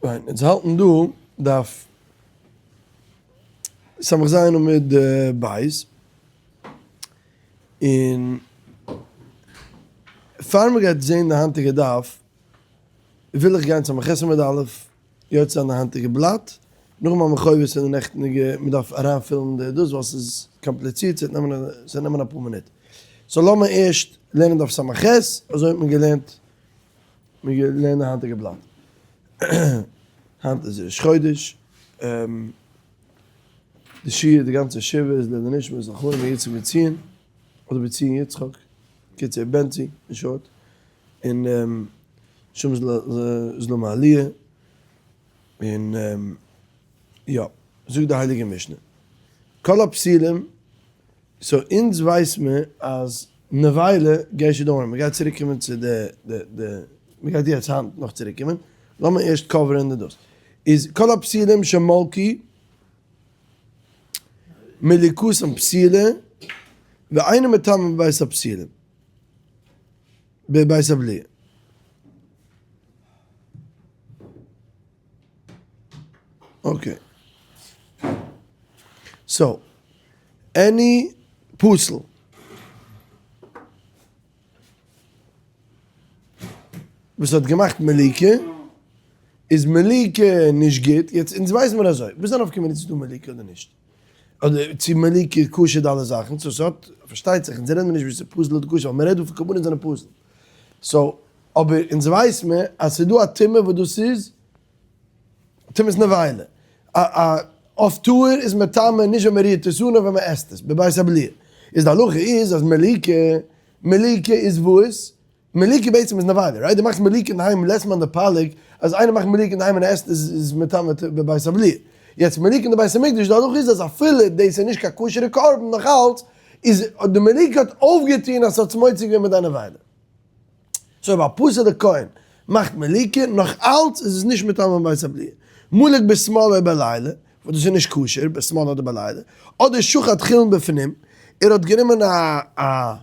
פיין, אונז האלטן דא דף סמך ז' עמוד ב', און פאר מען גייט זעהן די היינטיגע דף, וויל איך גיין סמך ח' עמוד א', יוצא זיין די היינטיגע בלאט, נאכדעם האבן מיר חובות פון די נעכטניגע, מען דארף אריינפילן די דאס ווייל ס'איז קאמפליצירט, ס'וועט נעמען ס'וועט נעמען אפאר מינוט. so לאמיר ערשט לערנען דף סמך ח', אזוי האט מען געלערנט מיר לערנען די היינטיגע בלאט. היינט איז ראש חודש, די שיעור די גאנצע שבעה איז לעילוי נשמת אלחנן בן יצחק בן ציון, אדער בן ציון יצחק, קיצור בנצי אין short, און נשמת זלמה עליה, און יא, זאגט די הייליגע משנה, כל הפסולים so אונז ווייס מיר אז נבילה גייט שוין דויערן, מ'גייט צוריק קומען צו די די די, מ'גייט יעצט היינט נאך צוריק קומען, לאמיר ערשט cover ען די דאס, איז כל הפסולים שמלקו מליקתן פסולה ואינו מטמא בבית הפסולים, בבית הבליעה. okay. so, any פסול. וואס האט געמאכט מליקה, איז מליקה נישט גוט, יעצט אונז ווייסן מיר אזוי, וואס איז א נפקא מינה צו ס'איז דא מליקה אדער נישט? אדער צו מליקה כשר די אלע זאכן, so ס'האט, פארשטייט זיך אונז רעדן מיר נישט ווי ס'איז פסול אדער כשר, ווייל מ'רעדט דא פון קרבנות זענען פסול. so, אבער אונז ווייס מיר אז ס'איז דא א טומאה וואס דאס איז טומאת נבילה. א א עוף טהור איז מטמא נישט ווען מ'רירט עס אן נאר ווען מ'עסט עס, בבית הבליעה. איז די הלכה איז אז מליקה, מליקה איז וואס? מליקה בעצם איז נבילה, right? דו מאכסט מליקה אינדערהיים לית מאן דפליג אז איינער מאכט מליקה אינדערהיים און ער עסט עס איז מטמא בבית הבליעה. יעצט מליקה אין די בית המקדש די הלכה איז אז אפילו דאס איז נישט קיין כשר'ע קרבן נאך אלץ איז די מליקה האט אויפגעטון אז ס'האט מוציא געווען מיט די נבילה. so אויב א פסול'ע כהן מאכט מליקה, נאך אלץ איז עס נישט מטמא בבית הבליעה. מלק בשמאל או בלילה, וואס דאס איז נישט כשר, בשמאל אדער בלילה, אדער שחט חולין בפנים, ער האט גענומען א א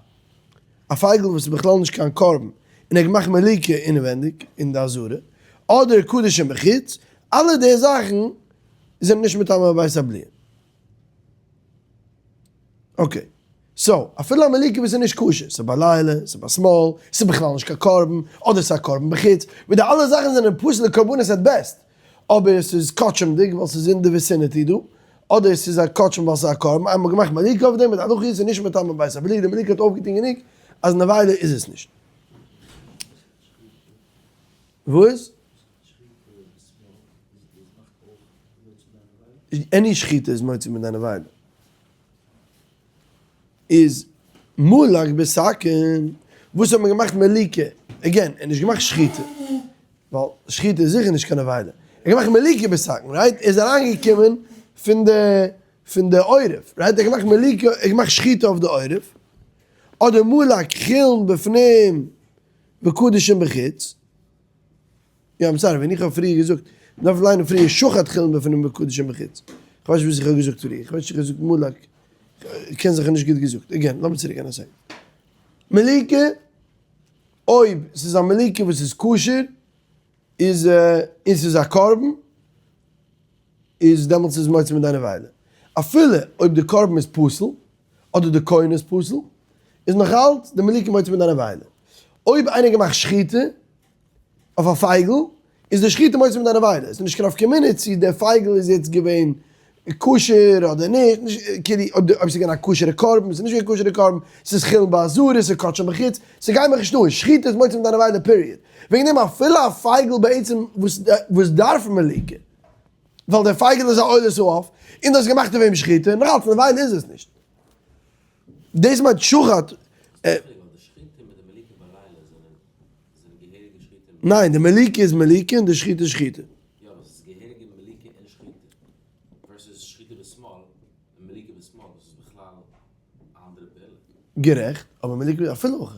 א פייגל וואס איז בכלל נישט קיין קרבן, און ער האט געמאכט מליקה אינעווענדיג אין די עזרה, אדער קדשים בחוץ, אלע די זאכן זענען נישט מטמא בבית הבליעה. okay, so, אפילו א מליקה וואס איז נישט כשר, ס'איז בלילה, ס'איז בשמאל, ס'איז בכלל נישט קיין קרבן, אדער ס'איז א קרבן בחוץ, ווי די אלע זאכן זענען פסול לקרבנות at best, אבער ס'איז קדשים'דיג ווייל ס'איז אין די vicinity דא, אדער ס'איז א קדשים ווייל ס'איז א קרבן, איינמאל געמאכט מליקה אויף דעם, מיט הלכה איז נישט מטמא בית הבליעה, די מליקה האט אויפגעטון גענוג אז נבילה איז עס נישט. וואס? any שחיטה איז מוציא מיט דיינע ווייבער. איז מלק בסכין, וואס האט מען געמאכט מליקה? again, ער האט נישט געמאכט שחיטה, ווייל שחיטה איז זיכער נישט קיין נבילה. ער האט געמאכט מליקה בסכין, right? ער איז אריינגעקומען פון די פון די עורף, right? ער האט געמאכט מליקה, ער האט געמאכט שחיטה אויף די עורף. אדער מלק חולין בפנים וקדשים בחוץ. יא I'm sorry ווען איך האב פריער געזאגט מ'דארף ליינען פריער שחט חולין בפנים וקדשים בחוץ. כ'ווייס נישט וואס איך האב געזאגט פריער, כ'ווייס נישט איך האב געזאגט מלק, קען זיך נישט גוט געזאגט, again לאמיר צוריק גיין א second. מליקה, אויב ס'איז א מליקה וואס איז כשר, איז און ס'איז א קרבן, איז דעמאלטס איז מוציא מיט די נבילה. אפילו אויב די קרבן איז פסול, אדער די כהן איז פסול, איז נאכאלץ די מליקה מוציא מיט די נבילה. אויב איינער האט געמאכט שחיטה, אויף א פייגל, איז די שחיטה מוציא מיט א נבילה, עס איז נישט קיין נפקא מינה צו דער פייגל איז יעצט געווען כשר אדער נישט, נישט כאילו אויב אויב ס'איז געווען א כשר'ע קרבן, ס'איז נישט געווען כשר'ע קרבן, ס'איז חולין בעזרה, ס'איז קדשים בחוץ, ס'גייט מיך נישט אן, שחיטה איז מוציא מיט א נבילה period. וועגן דעם אפילו א פייגל בעצם וואס וואס דארף מליקה, ווייל דער פייגל איז א עולת העוף, און דו האסט געמאכט אויף אים שחיטה, נאכאלץ נבילה איז עס נישט. דאס מיינט שחט. ניין, די מליקה איז מליקה און די שחיטה איז שחיטה. יא, אבער ס'איז געהעריגע מליקה און שחיטה. versus שחיטה בשמאל און מליקה בשמאל וואס איז בכלל א אנדערע פעולה. גערעכט, אבער מליקה אפילו אויך.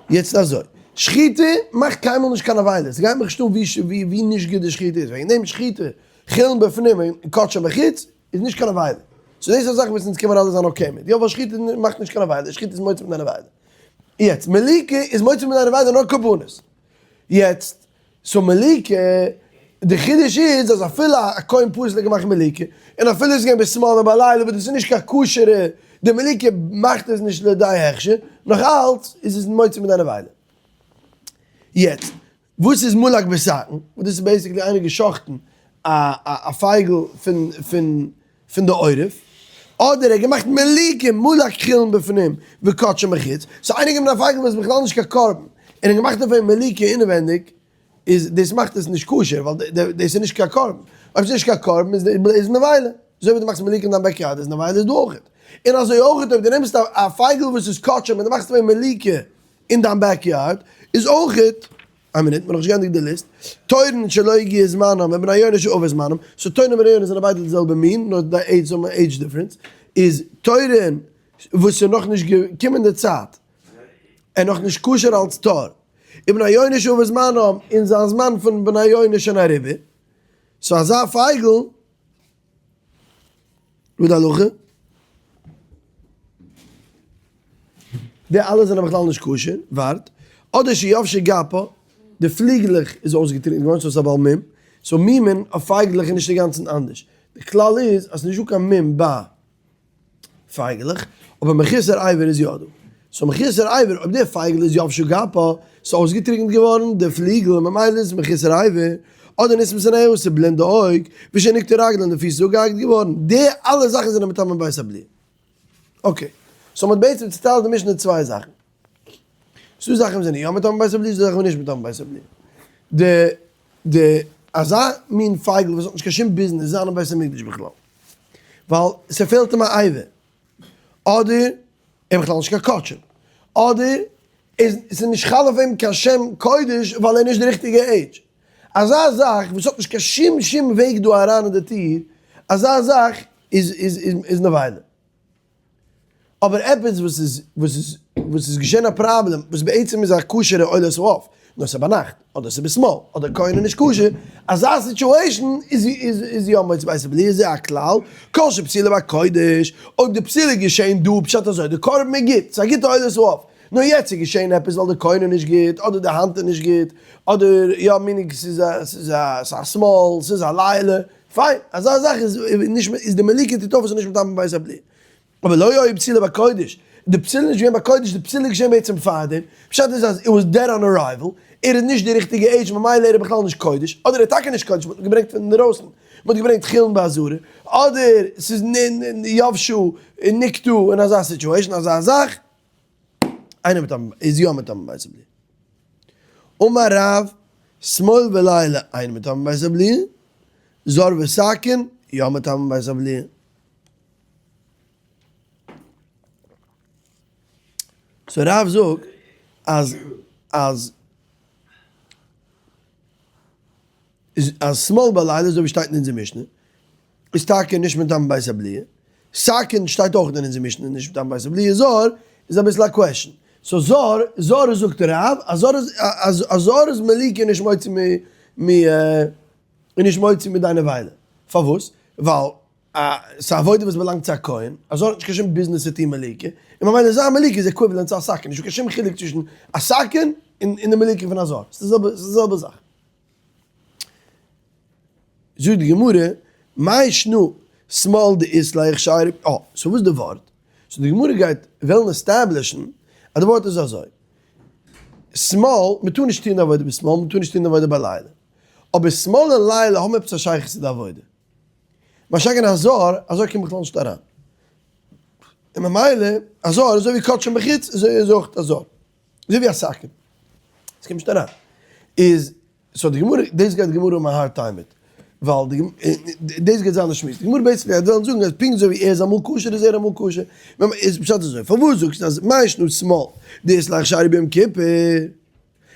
יעצט אזוי, שחיטה מאכט קיינמאל נישט קיין נבילה, ס'גייט מיך נישט אן ווי ווי נישט גוט די שחיטה איז, וועגן דעם שחיטה חולין בפנים און קדשים בחוץ איז נישט קיין נבילה. so דאס איז א זאך וואס אונז קען מיר אלע זיין okay מיט. יא ווייל שחיטה מאכט נישט קיין נבילה, שחיטה איז מוציא מיט א נבילה. יעצט, מליקה איז מוציא מיט א נבילה נאר קרבנות. יעצט. so מליקה, די חידוש איז אז אפילו א כהן פסול האט געמאכט מליקה, און אפילו עס איז געווען בשמאל און בלילה וואס דאס איז נישט קיין כשר'ע, די מליקה מאכט עס נישט לידי הכשר, נאך אלץ איז עס מוציא מידי נבילה. יעצט, וואס איז מולק בסכין? וואס דאס איז basically איינער געשאכטן א א פייגל פון פון פון די עורף, אדער ער האט געמאכט מליקה מולק חולין בפנים וקדשין בחוץ, so איינער גענומען א פייגל וואס איז בכלל נישט קיין קרבן, און האט געמאכט אויף אים מליקה אינעווענדיג, איז דאס מאכט עס נישט כשר, ווייל דאס איז נישט קיין קרבן, אויב ס'איז נישט קיין קרבן איז איז נבילה, אזוי ווי דו מאכסט מליקה אין דיין backyard איז נבילה איז דא אויכעט, און אזוי אויכעט אויב דו נעמסט א פייגל וואס איז קדשים און דו מאכסט אויף אים מליקה אין דיין backyard איז אויכעט, איין מינוט, מ'האט נאכנישט געענדיגט די ליסט, תורין שלא הגיע זמנם ובני יונה שעבר זמנם, so תורין און בני יונה זענען ביידע די זעלבע מין, נאר די עידזש האבן א age difference, איז תורין וואס איז נאכנישט געקומען די צייט, ער נאכנישט כשר אלס תור, ובני יונה שעבר זמנם, אין זיין זמן פון בני יונה שוין אריבער, so אזא פייגל. וואס די הלכה? די אלע זענען בכלל נישט כשר, ווארט, אדער שיבשה גפה, די פליגלעך איז אויסגעטריקנט געווארן, so ס'איז א בעל מום, so מומין אויף פייגלעך איז נישט אינגאנצן אנדערש, די כלל איז אז ס'נישט דא קיין מום ביי פייגלעך, אבער מחוסר אבר איז יא דא. so מחוסר אבר, אויב דער פייגל איז יבשה גפה, ס'איז אויסגעטריקנט געווארן די פליגל און ממילא איז מחוסר אבר, אדער נסמתה עיניה, ס'בלינד די אויג, ושנקטעה רגלה און די פיס איז אפגעהאקט געווארן, די אלע זאכן זענען מטמא בית הבליעה. okay. so מ'האט בעצם צוטיילט די משנה אין צוויי זאכן. ס'דא זאכן וואס זענען יא מטמא בית הבליעה, ס'דא זאכן וואס נישט מטמא בית הבליעה. די די אזא מין פייגל וואס האט נישט קיין שום ביזנעס זיין אין בית המקדש בכלל. ווייל ס'פעלט אים א אבר, אדער ער איז בכלל נישט קיין קדשים, אדער איז ס'איז נישט חל אויף אים קיין שם קודש ווייל ער איז נישט די ריכטיגע עידזש. אזא זאך וואס האט נישט קיין שום שום וועג דא אריין אין די טיר, אזא זאך איז איז איז נבילה. אבער עפעס וואס איז וואס איז וואס איז געשען א פראבלעם וואס בעצם איז א כשר'ע עולת העוף, נאר ס'איז ביינאכט, אדער ס'איז בשמאל, אדער כהן איז נישט כשר, אזא situation איז איז איז יא מוציא בית הבליעה, זה הכלל, כל שפסילה בקודש, אויב די פסילה איז געשען דא, פשט אזוי, די קרבן איז גוט, ס'איז א גוטע עולת העוף, נאר יעצט איז געשען עפעס ווייל די כהן איז נישט גוט, אדער די האנט איז נישט גוט, אדער יא meaning ס'איז א ס'איז א ס'איז א שמאל, ס'איז א לילה, פיין, אזא זאך איז נישט איז די מליקה טוט אויף עס איז נישט מטמא בית הבליעה. אבער לא היתה פסילה בקודש, די פסילה איז נישט געווען בקודש, די פסילה איז געשען בעצם פארדעם, פשט איז אז it was dead on arrival, ער איז נישט די ריכטיגע עידזש ממילא ער איז בכלל נישט קודש, אדער ער איז טאקע נישט קודש, מ'האט אים געברענגט פון אינדערויסן, מ'האט געברענגט חולין בעזרה, אדער ס'איז יבשו און נקטעו אין אזא situation, אזא זאך, איינער מיט א איז יא מטמא בית הבליעה. אמר רב, שמאל ולילה אינו מטמא בית הבליעה, זר וסכין יא מטמא בית הבליעה. so רב זאגט אז אז אז שמאל בלילה אזוי ווי שטייט אין אונזער משנה איז טאקע נישט מטמא בית הבליעה, סכין שטייט אויך אין אונזער משנה נישט מטמא בית הבליעה, זר איז אביסל א question, so זר זר זאגט רב אז זר איז אז זר איז מליקה נישט מוציא מ מ נישט מוציא מידי נבילה, פארוואס? ווייל א ס'איז א עבודה וואס באלאנגט צו א כהן, א זר האט נישט קיין שום ביזנעס צו טון מליקה, און ממילא זיין מליקה איז equivalent צו א סכין, נישטא קיין שום חילוק צווישן א סכין און די מליקה פון א זר, ס'איז די זעלבע זאך. זאגט די גמרא, מאי שנא שמאל דאית ליה הכשר, אה, so וואס איז די ווארט? so די גמרא גייט וועלן establish ן אז די ווארט איז אזוי, שמאל, מ'טאר נישט טון די עבודה בשמאל, מ'טאר נישט טון די עבודה בלילה, אבער שמאל און לילה האבן עפעס א שייכות צו די עבודה. משא כ א זר, א זר קומט בכלל נישט אריין. און ממילא, א זר, אזוי ווי קדשים בחוץ, אזוי איז אויך א זר. אזוי ווי א סכין. עס קומט נישט אריין. איז, so די גמרא, דאס גייט די גמרא האבן א hard time מיט. ווייל די, דאס גייט זיין די שמועס. די גמרא basically גייט וועלן זאגן אז פונקט אזוי ווי ער איז אמאל כשר איז ער אמאל כשר. איז פשט אזוי, פארוואס זאגסטו אז מאי שנא שמאל דאית ליה הכשר ביום כיפור?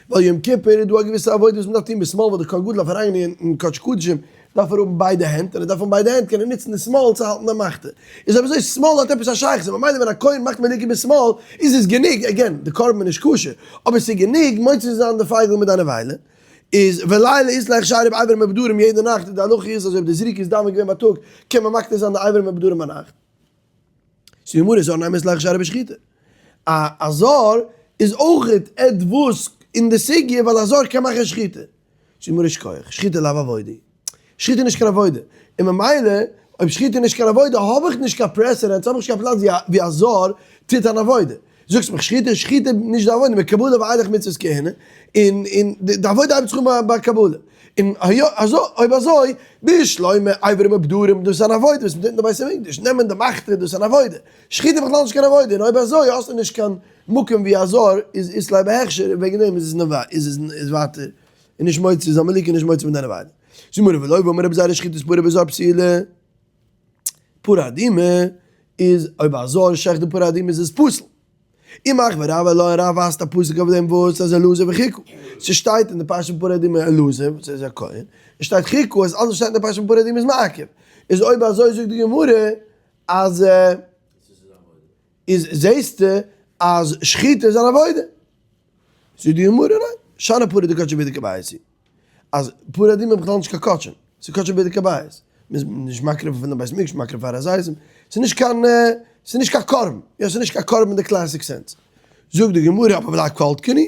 ווייל יום כיפור איז דא א געוויסע עבודה וואס מ'דארף טון בשמאל ווייל די כהן גדול דארף אריינגיין אין קדש קדשים דארף ער האבן ביידע הענט און ער דארף האבן ביידע הענט קען ער נוצן די שמאל צו האלטן די מחתה איז אויב אזוי שמאל האט עפעס א שייכות ממילא ווען א כהן מאכט מליקה בשמאל איז עס גענוג again די קרבן איז נישט כשר אבער ס'איז גענוג מוציא צו זיין די פייגל מיט די נבילה איז ולילה אית ליה הכשר באברים ובפדרים יעדע נאכט די הלכה איז אז אויב די זריקת דם איז געווען בייטאג קען מען מקטיר זיין די אברים ובפדרים ביינאכט. זאגט די גמרא זר נמי אית ליה הכשר בשחיטה. א א זר איז אויכעט עטוואס אין די סוגיא ווייל א זר קען מאכן שחיטה. זאגט די גמרא שכוח, שחיטה לאו עבודה, שחיטה איז נישט קיין עבודה, און ממילא אויב שחיטה איז נישט קיין עבודה האב איך נישט קיין precedence, האב איך נישט קיין פלאץ ווי א זר טוט אן עבודה. זאגסט מיך שחיטה, שחיטה נישט די עבודה, מקבלה ואילך מצוות כהונה, און און די עבודה הייבט זיך אן ביי קבלה. און אויב אזוי, בשלמא איברים ופדרים, דאס איז אן עבודה וואס מ'טוט אין די בית המקדש, נעמען די מחתה דאס איז אן עבודה. שחיטה איז בכלל נישט קיין עבודה, און אויב אזוי האסטו נישט קיין מקום ווי א זר איז אית ליה בהכשר, און וועגן דעם איז עס איז ווייטער און נישט מוציא, איז א מליקה נישט מוציא מיט דיינע וויידער. זאגט מרן ולא ואמר רבי זירא שחיטת פרה בזר פסולה. פרה אדומה איז אויב א זר שעכט די פרה אדומה איז עס פסול. אם אך ורב אלא און רב ווייזט א פסוק אויף דעם וואס אז אלעזר וחיכו. ס'שטייט אין די פרשה פון פרה אדומה אלעזר וואס איז א כהן, און שטייט חיכו אז אלעס וואס שטייט אין די פרשה פון פרה אדומה איז מעכב. איז אויב אזוי זאגט די גמרא אז איז זעהסטו אז שחיטה איז אן עבודה. זאגט די גמרא ניין, שאני פרה דקדשי בדק הבית היא, אז פרה אדומה איז בכלל נישט קיין קדשים, ס'איז קדשי בדק הבית, מ'איז נישט מקריב פון די בית המקדש, מקריב פאר הזיתים, ס'איז נישט קיין ס'איז נישט קיין קרבן, יא ס'איז נישט קיין קרבן אין די classic sense. זאגט די גמרא אבער ולאו כל שכן הוא,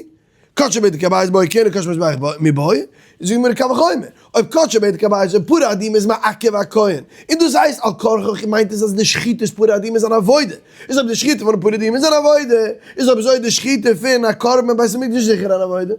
קדשי בדק הבית בעי כהונה קדשי מזבח מיבעיא, זאגט די גמרא קל וחומר, אויב קדשי בדק הבית אויב פרה אדומה איז מעכב א כהן, און דאס הייסט על כרחך מיינט עס אז די שחיטת פרה אדומה איז אן עבודה, איז אויב די שחיטה פון פרה אדומה איז אן עבודה, איז אויב אזוי די שחיטה פון א קרבן אין בית המקדש זיכער אן עבודה.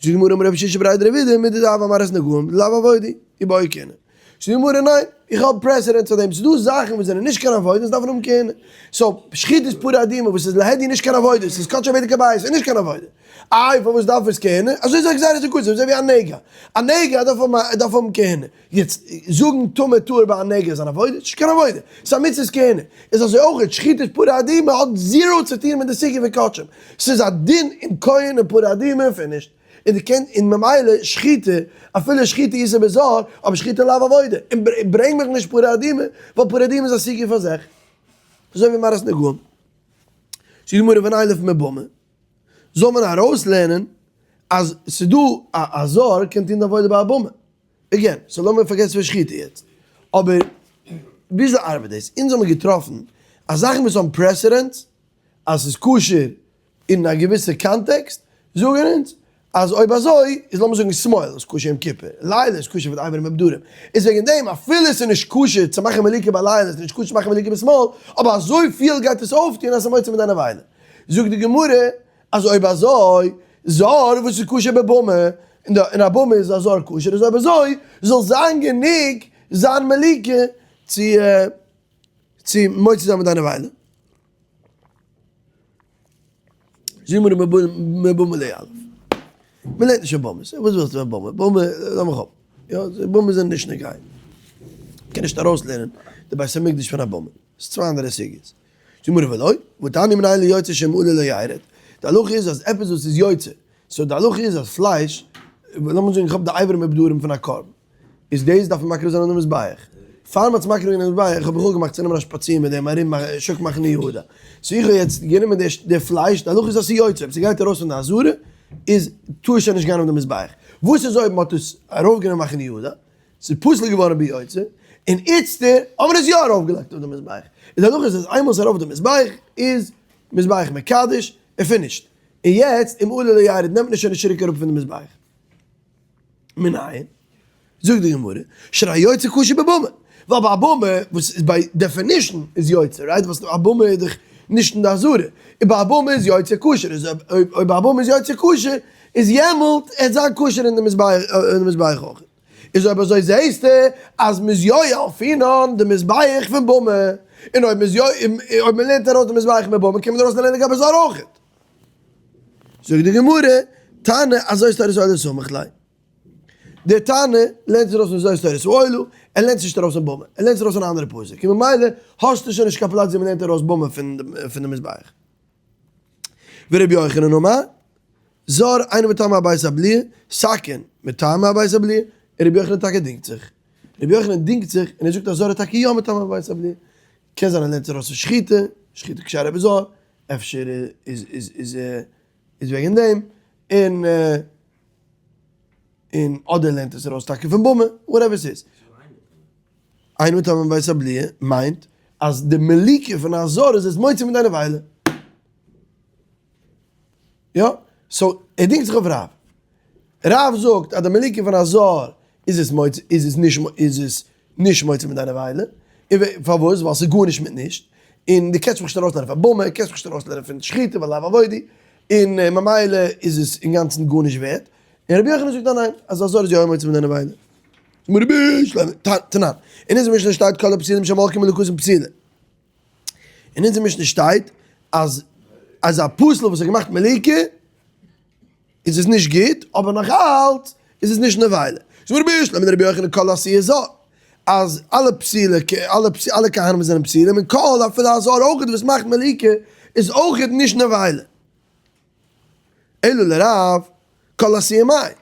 זאגט די גמרא אמר רב שישא בריה דרב אידי מידי דהוה אמרת נגעים דלאו עבודה איבעיא כהונה. זאגט די גמרא ניין, איך האב precedent פאר דעם, ס'איז דא זאכן וואס זענען נישט קיין עבודה און ס'דארף האבן כהונה. so שחיטת פרה אדומה וואס איז להדיא נישט קיין עבודה, ס'איז קדשי בדק הבית, איז נישט קיין עבודה. איי פארוואס דארף עס כהונה? אזוי איז א גזירת הכתוב, אזוי ווי א נגע. א נגע דארף האבן דארף האבן כהונה. יעצט זאגן טמא טהור ביי א נגע איז אן עבודה? ס'נישט קיין עבודה, ס'איז א מצוות כהונה. איז אזוי אויך שחיטת פרה אדומה האט zero צו טון מיט די סוגיא פון קדשים. ס'איז א דין אין כהן און פרה אדומה און פינישט. און די קען און ממילא שחיטה, אפילו שחיטה איז בזר, אבער שחיטה לאו עבודה. און ברענג מיך נישט פרה אדומה, ווייל פרה אדומה איז א סוגיא פאר זיך. אזוי ווי מראות נגעים. זאגט די גמרא ונילף מבמה. זאל מען ארויסלערנען אז ס'דא א זר קען טון די עבודה ביי א במה. again, so לאמיר פארגעסן פון שחיטה יעצט. אבער וויאזוי ארבעט דאס? אונז האמיר געטראפן אז זאכן וואס האבן precedence אז ס'איז כשר אין א געוויסע context, זאגן אונז אז אויב אזוי איז לאמיר זאגן שמאל איז כשר יום כיפור, לילה איז כשר פאר די איברים ופדרים, איז וועגן דעם אפילו ס'איז נישט כשר צו מאכן מליקה בלילה, ס'איז נישט כשר צו מאכן מליקה בשמאל, אבער אזויפיל גייט עס אויפטון אז ס'איז מוציא מידי נבילה. זאגט די גמרא אז אויב אזוי, זר וואס איז כשר בבמה, אין א במה איז א זר כשר, איז אויב אזוי זאל זיין גענוג זיין מליקה צו צו מוציא זיין מידי נבילה. זאגט די גמרא מבמה לא יליף. מען לערנט נישט פון במות, וואס ווילסטו פון במה? במה, לאמיך האבן. יא, במות זענען נישט נוגע. מ'קען נישט ארויסלערנען די בית המקדש פון א במה. ס'איז צוויי אנדערע סוגיות. זאגט די גמרא ולא, והתניא מנין ליוצא שאם עלה לא ירד. די הלכה איז אז עפעס וואס איז יוצא, so די הלכה איז אז פלייש, לאמיר זאגן איך האב די איברים ופדרים פון א קרבן, איז דאס דארף מען מקריב זיין אויף די מזבח. פאר מ'האט עס מקריב געווען אויף די מזבח האב איך אויך געמאכט צו נעמען א שפאציר מיט דעם ארום שוק מחנה יהודה. so איך האב יעצט גענומען די פלייש, די הלכה איז אז ס'איז יוצא, אויב ס'גייט ארויס פון די עזרה איז טאר עס שוין נישט גיין אויף די מזבח. וואס איז אויב מ'האט עס ארויפגענומען מחנה יהודה, ס'איז פסול געווארן ביוצא, און איצטער האט מען עס יא ארויפגעלייגט אויף די מזבח. איז די הלכה איז אז איינמאל ס'איז ארויף אויף די מזבח איז מזבח מקדש און finished. און יעצט אם עלה לא ירד נעמט מען עס שוין נישט צוריק אראפ פון די מזבח. מנין? זאגט די גמרא, שהרי יוצא כשר בבמה, ווייל ביי א במה וואס איז by definition איז יוצא, right? וואס א במה איז דאך נישט אין די עזרה, און ביי א במה איז יוצא כשר, איז אויב ביי א במה איז יוצא כשר, איז יעמאלט עט זיין כשר אין די מזבח אויך. איז אויב אזוי זעהסטו אז מ'איז יא ילפינן די מזבח פון במה, און אויב מ'איז יא אויב מ'לערנט ארויס די מזבח מבמה קען מען ארויס לערנען לגבי זר אויכעט. זאגט די גמרא, תנא אזוי תורת העולה סמך ליה. דער תנא לערנט ארויס פון זאת תורת העולה, ער לערנט נישט ארויס פון במה, ער לערנט ארויס פון א אנדערע פסוק, און ממילא האסטו שוין נישט קיין פלאץ ווי מ'לערנט ארויס במה פון די מזבח. ורבי יוחנן אמר, זר אינו מטמא בית הבליעה, סכין מטמא בית הבליעה, און רבי יוחנן טאקע דינגט זיך. רבי יוחנן דינגט זיך און ער זאגט אז זר איז טאקע יא מטמא בית הבליעה. קען זיין ער לערנט ארויס פון שחיטה, שחיטה כשרה בזר, אפשר איז איז איז איז וועגן דעם, און און אדער לערנט עס ארויס טאקע פון במה, whatever ס'איז. אינו מטמא בית הבליעה מיינט אז די מליקה פון א זר איז עס מוציא מידי נבילה. יא, so ער דינגט זיך אויף רב. רב זאגט אז די מליקה פון א זר איז עס מוציא איז עס נישט איז עס נישט מוציא מיט דיינע וויילע, און פארוואס? ווייל ס'איז גארנישט מיט נישט, און דו קענסט מיך נישט ארויסלערנען פון במה, קענסט מיך נישט ארויסלערנען פון שחיטה ווייל לאו עבודי, און ממילא איז עס אינגאנצן גארנישט ווערט, און רבי יוחנן זאגט אז ניין, אז א זר איז יא מוציא מיט דיינע וויילע. תנן, אין אונזער משנה שטייט כל הפסילים שמלקין מלקותן פסילה. אין אונזער משנה שטייט אז אז א פסול וואס האט געמאכט מליקה איז עס נישט גוט, אבער נאך אלץ איז עס נישט נבילה. זאגט רבי ישמעאל רבי יוחנן כל עשיית זר, אז אלע פסילה, אלע אלע כהנים זענען פסילים, און כל אפילו א זר אויך וואס מאכט מליקה איז אויך נישט נבילה. אלא לרב כל עשיית מאי.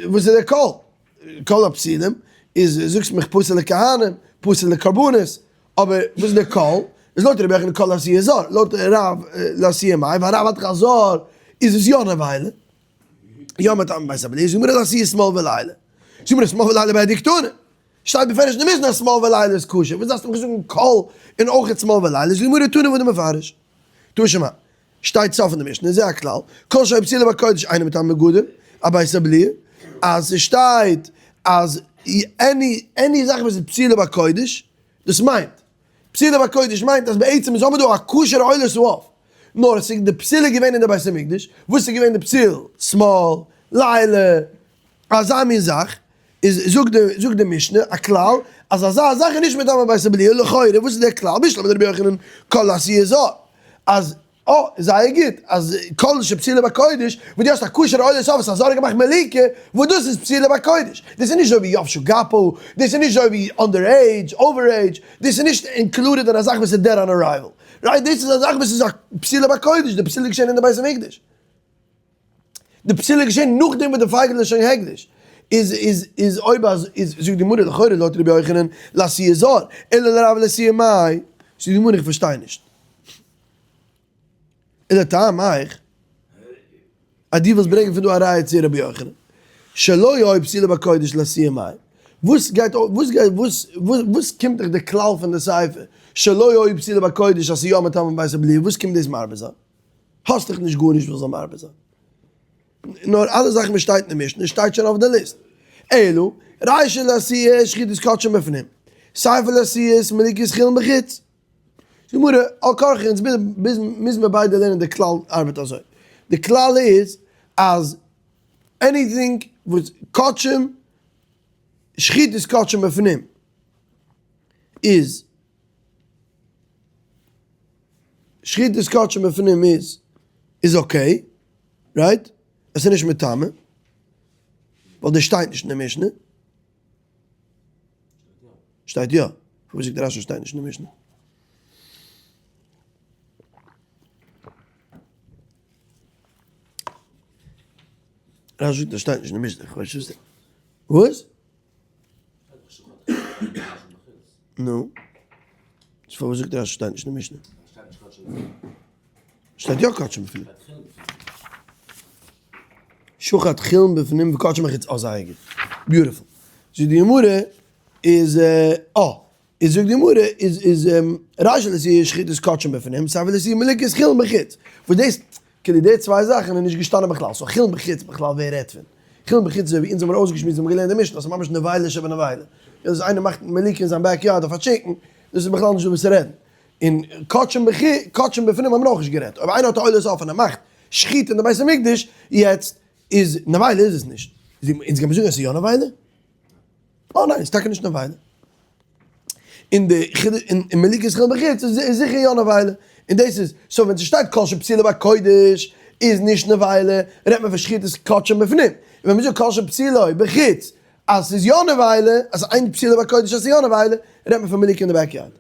וואס איז דער כל? כל הפסילים איז זאגסט מיך פסול לכהנים, פסול לקרבנות, אבער וואס איז דער כל? איז לויט רבי יוחנן כל עשיית זר, לויט רב לעשייה מאי, והרב האט דאך א זר, איז עס יא נבילה. יא מטעם בית הבליעה, זאג מיר לעשייה שמאל ולילה. זאג מיר שמאל ולילה ביי די קטנה. שטייט בפירוש אין די משנה אז שמאל ולילה איז כשר, וואס דארפסטו מיך זאגן כל און אויך שמאל ולילה, זאג מיר תנא וואס דו מפרש. תא שמע. שטייט סוף אין די משנה, זה הכלל, כל שהיו פסילה בקודש אינו מטמא בגדים, א בית הבליעה, אז ס'שטייט אז any any זאך וואס איז פסילה בקודש, דאס מיינט, פסילה בקודש מיינט אז בעצם איז האבן דא א כשר'ע עולת העוף, נאר עס איז די פסילה געווען אין די בית המקדש, וואס איז געווען די פסיל? שמאל, לילה, אזא מין זאך, איז זאגט די זאגט די משנה א כלל אז אזא זאך איז נישט מטמא בית הבליעה, לכאורה וואס איז דער כלל? בשלמא דרבי יוחנן כל עשיית זר, אז אה, זייער גוט, אז כל שפסילה בקודש, וואס דו האסט א כשר'ע עולת העוף וואס א זר האט געמאכט מליקה, וואס דאס איז פסילה בקודש. דאס איז נישט אזוי ווי יבשו גפו, דאס איז נישט אזוי ווי under age, over age, דאס איז נישט included אין א זאך וואס איז dead on arrival. Right? דאס איז א זאך וואס איז א פסילה בקודש, די פסילה איז געשען אין די בית המקדש. די פסילה איז געשען נאכדעם וואס די פייגל איז שוין הקדש. איז איז איז אויב אז איז זאגט די גמרא לכאורה לויט רבי יוחנן לעשיית זר, אלא לרב לעשיית מאי. זאגט די גמרא איך פארשטיי נישט. איז דער טעם אייך אז דו ווילסט ברענגען פון דא א ראיה צו רבי יוחנן שלא יהא פסילה בקודש לאתויי מאי, וואס גייט וואס גייט וואס וואס קומט דיך די כלל פון די סיפא שלא יהא פסילה בקודש אז ס'איז יא מטמא בית הבליעה וואס קומט דאס מרבה זיין? האסט דאך נישט גארנישט וואס זאל מרבה זיין נאר אלע זאכן וואס שטייט אין די משנה שטייט שוין אויף די ליסט אלא רישא לאתויי שחיטת קדשים בפנים סיפא לאתויי מליקת חולין בחוץ. גמרא, על כרחך אונז מוז מען ביידע לערנען די כלל ארבעט אזוי, די כלל איז אז anything וואס קדשים, שחיטת קדשים בפנים איז, שחיטת קדשים בפנים איז איז okay, right? עס איז נישט מטמא, ווייל דאס שטייט נישט אין די משנה. שטייט יא. פארוואס זאגט רשי שטייט נישט אין די משנה? רשי זאגט עס שטייט נישט אין די משנה, איך ווייס נישט וואס. נו. פארוואס זאגט רשי שטייט נישט אין די משנה? שטייט יא קדשים בפנים. שחט חולין בפנים וקדשים בחוץ, אה זייער גוט, beautiful. זאגט די גמרא איז אה, איז זאגט די גמרא איז איז רישא לאתויי שחיטת קדשים בפנים, סיפא לאתויי מליקת חולין בחוץ. וואס דאס, כאילו די צוויי זאכן איז נישט געשטאנען בכלל, so חולין בחוץ בכלל ווער רעדט פון? חולין בחוץ אזוי ווי אונז האבן אויסגעשמועסט ווען מ'האט געלערנט די משנה, אז ס'איז ממש נבילה שבנבילה. אז איינער מאכט מליקה אין זיין back yard אויף א chicken, דאס איז בכלל נישט דא וואס צו רעדן. און קדשים בפנים האבן מיר אויך נישט גערעדט, אויב איינער האט א עולת עוף און ער מאכט שחיטה אין די בית המקדש, יעצט איז נבילה איז עס נישט, אונז גיימיר זאגן אז עס איז יא נבילה? אה ניין, עס איז טאקע נישט נבילה. און די חידוש אין מליקת חולין בחוץ איז זיכער יא נבילה, און דאס איז, so ווען ס'שטייט כל שפסולו בקודש איז נישט נבילה, רעדט מען פון שחיטת קדשים בפנים, און ווען מ'זאגט כל שפסולו בחוץ אז ס'איז יא נבילה, אז אין פסולו בקודש אז ס'איז יא נבילה, רעדט מען פון מליקה אין די back yard.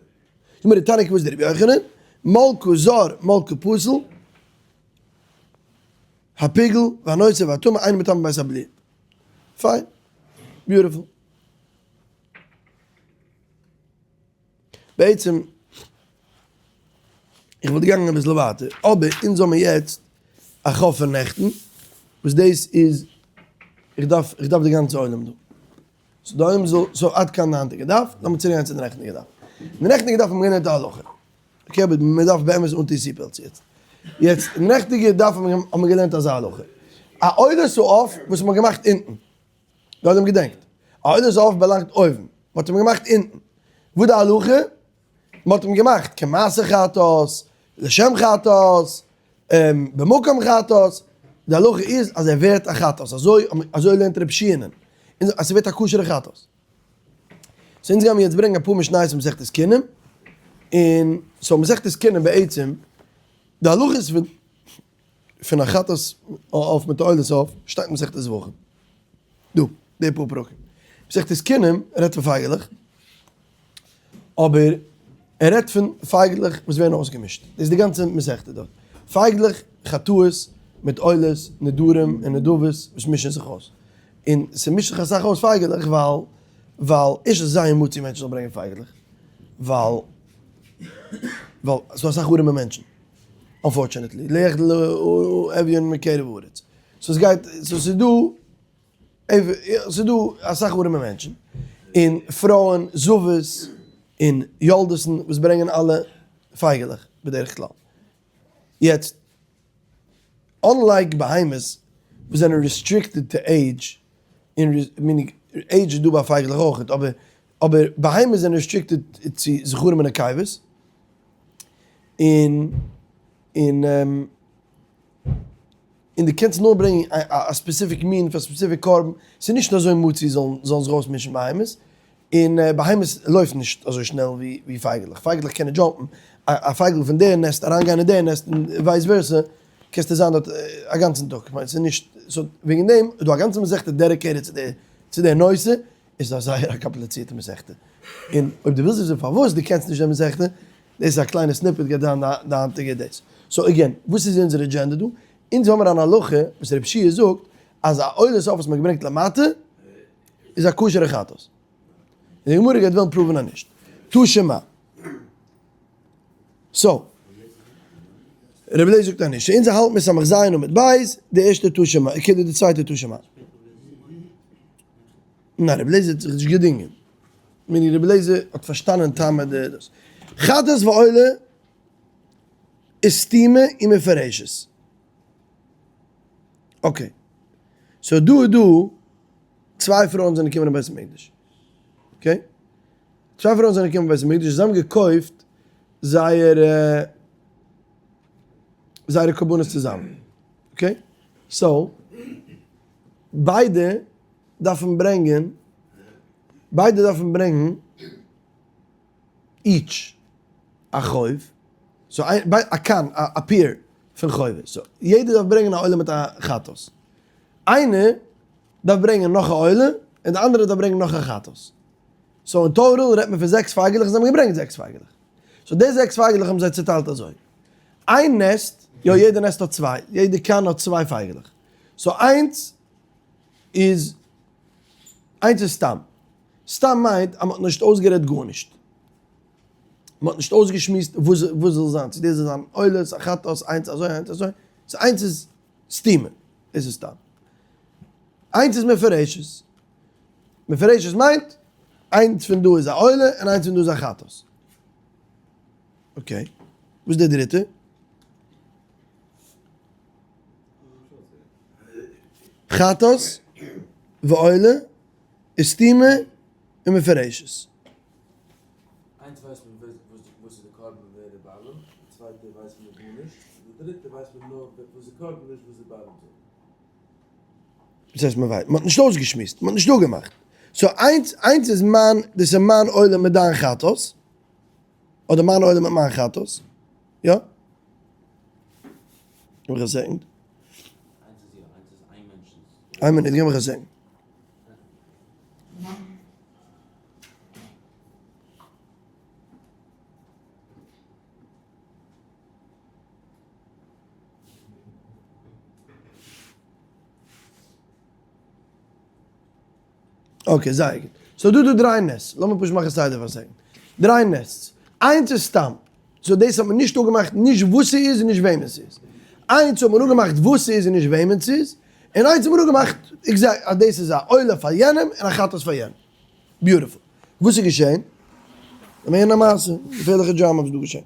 גמרא תניא כוותיה דרבי יוחנן, מלקה זר מלקה פסול, הפיגול והנותר והטמא אינו מטמא בית הבליעה. פיין. Beautiful. בעצם, איך וואלט געגאנגען אביסל ווייטער, אבער אונז האבן יעצט א חוב פון נעכטן, וואס דאס איז, איך דארף, איך דארף די גאנצע עולם דא. So די עולם זאל, so עד כאן די היינטיגע דף, לאמיר צוריק גיין צו די נעכטיגע דף. אין די נעכטיגע דף האבן מיר געלערנט א הלכה. Okay אבער מען דארף באמת אנטון seat belts יעצט. יעצט אין נעכטיגע דף האבן מיר געלערנט אזא הלכה. א עולת העוף וואס מ'האט געמאכט אונטן. די עולם געדענקט. א עולת העוף באלאנגט אויבן. מ'האט אים געמאכט אונטן. וואס די הלכה? מ'האט אים געמאכט כמעשה חטאת, לשם חטאת, במקום חטאת. די הלכה איז אז ער ווערט א חטאת. אזוי אזוי לערנט רב שיע'נען. אז ס'ווערט א כשר'ע חטאת. so אונז גיימיר יעצט ברענגען אפאר משניות אין מסכת קינים. און so מסכת קינים בעצם, די הלכות פון פון א חטאת עוף מיט א עולת עוף שטייט אין מסכת זבחים. דא, די פאר פרקים. מסכת קינים רעדט פון פייגעלעך, אבער ער רעדט פון פייגלעך וואס ווערן אויסגעמישט. דאס איז די גאנצע מסכתא דארט. פייגלעך, חטאות, מיט עולות, נדרים און נדבות וואס מישן זיך אויס. און ס'מישט זיך אסאך אויס פייגעלעך ווייל ווייל ערשט איז זייער מצוי מענטשן זאלן ברענגען פייגעלעך ווייל ווייל ס'דא אסאך ארימע מענטשן. unfortunately, לא יחדל אביון מקרב הארץ. so עס גייט, so ס'איז דא, ס'איז דא אסאך ארימע מענטשן, און פרויען, זבות, און יולדות'ן וואס ברענגען אלע פייגעלעך בדרך כלל. יעצט, unlike בהמות וואס זענען restricted to age, און meaning age איז דא ביי פייגעלעך אויכעט, אבער אבער בהמות זענען restricted צו זכרים און נקבות, און און און דו קענסט נאר ברענגען א specific מין פאר specific קרבן, ס'איז נישט אזוי מצוי זאלן זאלן זיך אויסמישן בהמות, און בהמות לויפן נישט אזוי שנעל ווי פייגעלעך, פייגעלעך קענען jump ן, א פייגל פון די nest אריינגיין אין די nest און vice versa, קענסטו זיין דארט א גאנצן טאג, כ'מיין ס'איז נישט, so וועגן דעם איז דא א גאנצע מסכתא dedicated צו די צו די נושא, איז א זייער א קאמפליצירטע מסכתא, און אויב דו ווילסט וויסן פארוואס דו קענסט נישט די מסכתא, דאס איז א קליינע snippet גייט זיין די היינטיגע דאס. so again, וואס איז אונזער agenda דא? אונז האמיר אן הלכה וואס רב שיע זאגט אז א עולת עוף וואס מ'האט געברענגט למטה איז א כשר'ע חטאת. און די גמרא גייט וועלן prove ן אז נישט. תא שמע. so, רבי אליעזר זאגט אז נישט. so אונז האלט מיר סמך ז' עמוד ב', די ערשטע תא שמע, כאילו די צווייטע תא שמע. ניין רבי אליעזר האט זיך נישט געדינגען. meaning רבי אליעזר האט פארשטאנען טעמא די דאס. חטאת ועולה איז סתומה און מפורשת. okay. so דא איז דא צוויי פרויען זענען געקומען אין בית המקדש. okay? צוויי פרויען זענען געקומען אין בית המקדש, זיי האבן געקויפט זייער זייערע קרבנות צוזאמען. okay? so ביידע דארפן ברענגען, ביידע דארפן ברענגן each א חוב, so א קן, א pair פון חובות, so יעדער דארף ברענגען א עולה מיט א חטאת, איינער דארף ברענגען נאך א עולה, און די אנדערע דארף ברענגען נאך א חטאת, so אין total רעדט מען פון זעקס פייגעלעך, זיי האבן געברענגט זעקס פייגעלעך, so די זעקס פייגעלעך האבן זיי צוטיילט אזוי, איין nest, יא יעדע nest האט צוויי, יעדע קן האט צוויי פייגעלעך, so איינס איז איינס איז סתם. סתם מיינט אז מ'האט נישט אויסגערעדט גארנישט. מ'האט נישט אויסגעשמועסט וואס וואס זאל זיין, צו דאס זאל זיין עולות, א חטאת, איינס אזוי איינס אזוי. so איינס איז סתומה, דאס איז סתם. איינס איז מפורשת. מפורשת מיינט איינס פון דא איז א עולה און איינס פון דא איז א חטאת. okay. וואס איז די דריטע? חטאת ועולה איז סתומה און מפורשת. איינס ווייסט מען וואס איז די קרבן און ווער די בעלים, די צווייטע ווייסט מען גארנישט, און די דריטע ווייסט מען נאר וואס די קרבן נישט וואס די בעלים זאגט. וואס הייסט מען ווייסט? מען האט נישט אויסגעשמועסט, מען האט נישט אפגעמאכט. so איינס איינס איז מיין, דאס איז מיין עולה מיט דיין חטאת, אדער מיין עולה מיט מיין חטאת, יא? גיב מיך א second. איין מינוט, גיב מיך א second. okay, זייער גוט. so דא דא דריי nests. לאמיר פשוט מאכן סדר פאר א second. דריי nests. איינס איז סתם. so דאס האט מען נישט אפגעמאכט נישט וואס ס'איז און נישט וועמען ס'איז. איינס האט מען אפגעמאכט וואס ס'איז און נישט וועמען ס'איז. און איינס האט מען אפגעמאכט exact אז דאס איז א עולה פאר יענעם און א חטאת פאר יענעם. beautiful. וואס איז געשען? לאמיר הערן א מעשה. געפערליכע דראמא וואס איז דא געשען.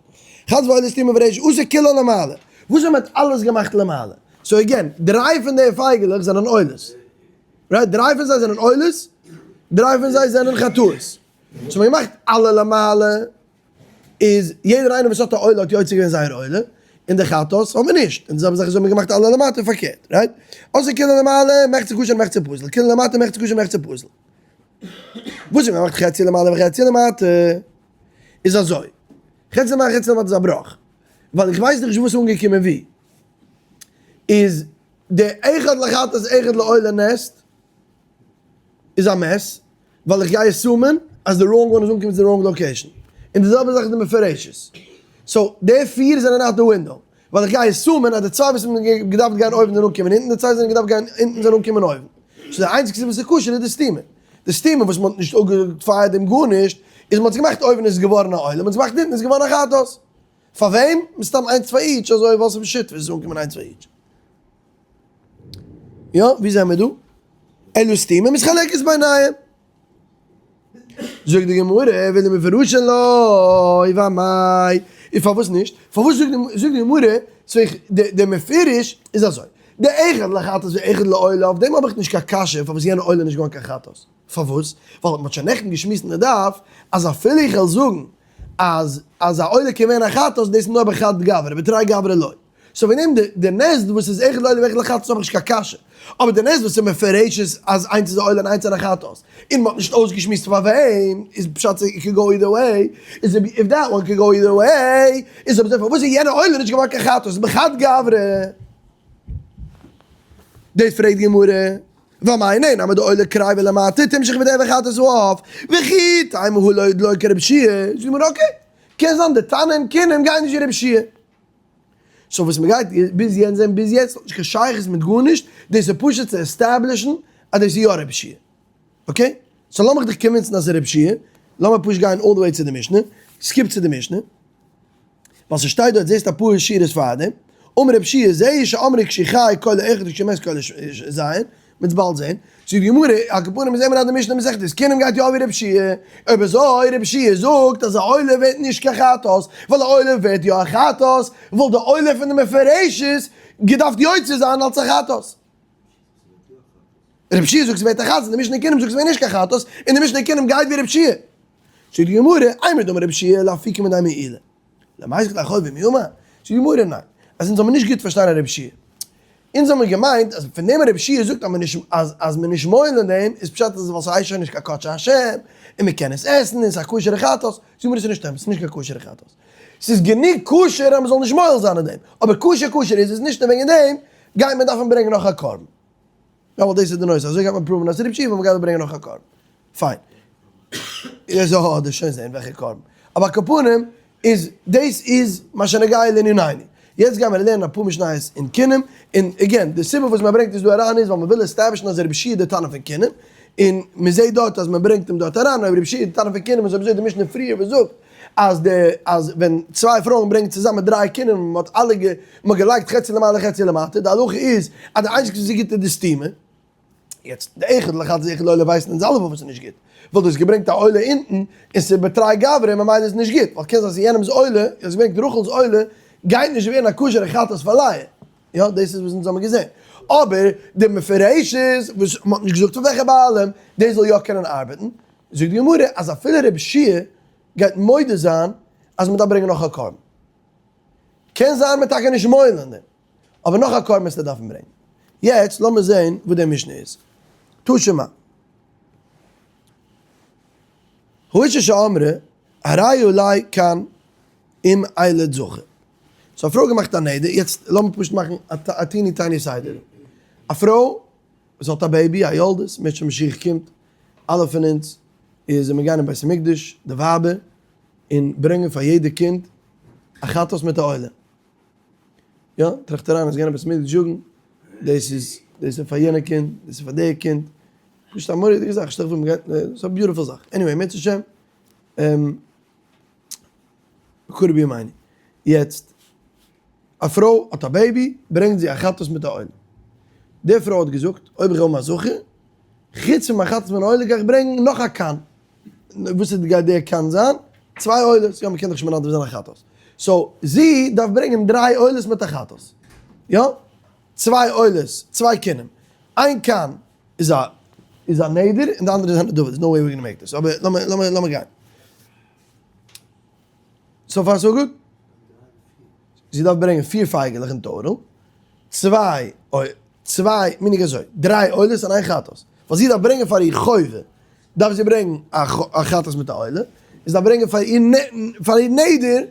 חטאת ועולה סתומה ומפורשת עשה כולן למעלה. וואס האט מען אלעס געמאכט למעלה? So again, דריי פון די פייגעלעך זענען עולות. Right? דריי פון זיי זענען עולות, דריי פון זיי זענען חטאות. So מ'האט געמאכט עלה למעלה, איז יעדער איינער וואס האט א עולה האט יוצא געווען זייער עולה, און די חטאת האט מען נישט. און די זעלבע זאך איז אויב מ'האט געמאכט עלה למטה פארקערט. Right? עשו כולן למעלה, מחצה כשר מחצה פסול. כולן למטה, מחצה כשר מחצה פסול. וואס איז מ'מאכט חצי למעלה וחצי למטה? איז אזוי, חצי למעלה חצי למטה איז א בראך, ווייל איך ווייס נישט וואס איז אנגעקומען ווי. איז די אחד לחטאת אחד לעולה nest איז א mess, ווייל איך גיי assume ען אז די wrong one איז אנגעקומען צו די wrong location. און די זעלבע זאך איז די מפורשת. So די פיר זענען out the window, ווייל איך גיי assume ען אז די צוויי וואס האבן געדארפט גיין אויבן זענען אנגעקומען אונטן, די צוויי זענען געדארפט גיין אונטן זענען אנגעקומען אויבן. So די איינציגסטע וואס איז כשר איז די סתימה. די סתימה וואס מען האט נישט אפגעזאגט פאר דעם גארנישט, איז מען האט עס געמאכט אויבן איז עס געווארן א עולה, מען האט עס געמאכט אונטן איז עס געווארן א חטאת. פאר וועם? מסתם איינס פאר each, אזוי ווייל ס'איז בשותפות איז אנגעקומען איינס פאר each. יא, ווי זעמיר דא? אלא סתימה מתחלקת ביניהם. זאגט די גמרא, ולמפורשין לא, ואמאי, און פארוואס נישט? פארוואס זאגט די גמרא, די מפורש איז אזוי, די אחד לחטאת ואחד לעולה, אויף דעם האב איך נישט קיין קשיא פארוואס יענע עולה איז נישט געווארן קיין חטאת, פארוואס? ווייל מען האט שוין נעכטן געשמועסט אין די דף אז אפילו איך וועל זאגן אז אז א עולה קען ווערן א חטאת דאס איז נאר בחד גברא, בתרי גברא לא. So ווען נעם די nest וואס איז אחד לעולה ואחד לחטאת האב איך נישט קיין קשיא, אבער די nest וואס איז מפורשת אז איינס איז א עולה און איינס איז א חטאת, און מ'האט נישט אויסגעשמועסט פאר וועם, איז פשט it can go either way, איז if that one can go either way, איז אויב אזוי פארוואס איז יענע עולה נישט געווארן קיין חטאת בחד גברא? דאס פרעגט די גמרא, ואמאי נהי נמי דעולה קריבה למטה תמשך ותהוי חטאת העוף, וכי תימא הא לא דלא כרבי יהושע, זאגט די גמרא okay, קען זיין די תנא אין קינים גייען נישט ווי רבי יהושע. So וואס מ'גייט ביז יענץ זען ביז יעצט האט נישט קיין שייכות מיט גארנישט, דאס איז פשוט צו establish ן אז דאס איז יא רבי יהושע. Okay? So לאמיך דיך convince ן אז ס'איז רבי יהושע, לאמיר פשוט גיין all the way צו די משנה, skip צו די משנה, ווייל ס'שטייט דארט זעסט אפאר שורות פארדעם, אמר רבי יהושע זהו שאמרו כשהוא חי קולו אחד וכשהוא מת קולו ז', מ'וועט באלד זען. זאגט די גמרא, על כל פנים זעהן מיר אז די משנה מסכת קינים גייט יא ווי רבי יהושע, אויב אזוי רבי יהושע זאגט אז א עולה ווערט נישט קיין חטאת, ווייל א עולה ווערט יא א חטאת, וואלט די עולה פון די מפורשת געדארפט יוצא זיין אלס א חטאת. רבי יהושע זאגט ס'ווערט א חטאת, און די משנה קינים זאגט ס'ווערט נישט קיין חטאת, און די משנה קינים גייט ווי רבי יהושע. זאגט די גמרא, אימר דאמר רבי יהושע לאפוקי מידי מעילה. למיזקא לאחור ומי אמר? זאגט די גמרא ניין, אז אונז האבן נישט גוט פארשטאנען רבי יהושע. אונז האבן געמיינט אז פון דעם רבי יהושע זאגט אז מען נישט אז אז מען נישט מועל אין דעם איז פשט אז ווייל ס'הייסט שוין נישט קיין קדשי השם און מען קען עס עסן און ס'איז א כשר'ע חטאת, זאגט מיר עס איז נישט אמת, ס'איז נישט קיין כשר'ע חטאת. ס'איז גענוג כשר אז מען זאל נישט מועל זיין אין דעם, אבער כשר כשר איז עס נישט און וועגן דעם גייט מען דארפן ברענגען נאך א קרבן. יא ווייל דאס איז די נושא, אזוי גייט מען prove ן אז ס'איז רבי יהושע ווייל מ'גייט דא ברענגען נאך א קרבן. פיין. איך זאל אדער שוין זעהן וועלכע קרבן. אבער על כל פנים איז דאס איז מה שנוגע לענינינו. יעצט גיימער לערנען אפאר משניות אין קינים, און again די סיבה וואס מ'ברענגט עס דא אריין איז ווייל מ'וויל establish ן אז רבי יהושע איז די תנא פון קינים, און מ'זעהט דארט אז מ'ברענגט אים דארט אריין, אויב רבי יהושע איז די תנא פון קינים איז אויב אזוי די משנה פריער וואס זאגט אז די אז ווען צוויי פרויען ברענגען צוזאמען דריי קינים און מ'האט אלע גע מ'האט געלייגט חצי למעלה חצי למטה, די הלכה איז אז די איינציגסטע וואס איז גוט איז די סתימה. יעצט די אחד לחטאת ואחד לעולה ווייסן אונז אלע פארוואס ס'איז נישט גוט, ווייל דו האסט געברענגט א עולה אונטן און ס'איז בתרי גברי ממילא איז נישט גוט, ווייל קען זיין ס'איז יענעמ'ס עולה, דו האסט געברענגט רחל'ס עולה גייט נישט ווערן א כשר'ע חטאת פאר לאה, יא דאס איז וואס אונז האבן געזען, אבער די מפורשת וואס מ'האט נישט געזאגט פון וועלכע בעלים, דאס זאל יא קענען ארבעטן, זאגט די גמרא אז אפילו רבי יהושע גייט מודה זיין אז מ'דארף ברענגען נאך א קרבן, קען זיין מ'וועט טאקע נישט מועל אין דעם. אבער נאך א קרבן וועסטו דארפן ברענגען. יעצט לאמיר זען וואס דער משנה איז. תא שמע. האשה שאמרה, הרי עלי כאן אם אילד זכר. So א פרוי האט געמאכט א נדר, יעצט לאמיר פשוט מאכן א teeny tiny סדר. א פרוי וואס האט א baby, א יולדת, אם ירצה השם משיח קומט, אלע פון אונז, איז מיר גייען אין בית המקדש, די ווייבער, און ברענגען פאר יעדע קינד א חטאת מיט א עולה. יא, טראכט אריין, אז גיין עפעס מיט jog ן, דאס איז, דאס איז פאר יענע קינד, דאס איז פאר די קינד, נישט א מורא'דיגע זאך, שטעל דיך פאר מ'גייט, ס'איז א beautiful זאך, anyway, אם ירצה השם, בקרוב בימינו. יעצט, א פרוי האט א baby, ברענגט זי א חטאת מיט א עולה. די פרוי האט געזאגט, אויב איך וועל האבן א זכר, חוץ פון מיין חטאת מיט עולה גיי איך ברענגען נאך א קן. וואס איז גייט די קן זיין? צוויי עולות, יא מ'קען דאך נישט מנדב זיין א חטאת. So זי דארף ברענגען דריי עולות מיט א חטאת. יא? צוויי עולות, צוויי קינים. איין קן איז א איז א נדר און די אנדערע איז א נדבה, there's no way we're gonna make this, אבער לאמיר לאמיר לאמיר גיין. So far so good? זי דארף ברענגען פיר פייגעלעך אין total, צוויי צוויי מיניג אזוי, דריי עולות און איין חטאת. ווייל זי דארף ברענגען פאר איר חובה, דארף זי ברענגען א חטאת מיט א עולה, און זי דארף ברענגען פאר איר פאר איר נדר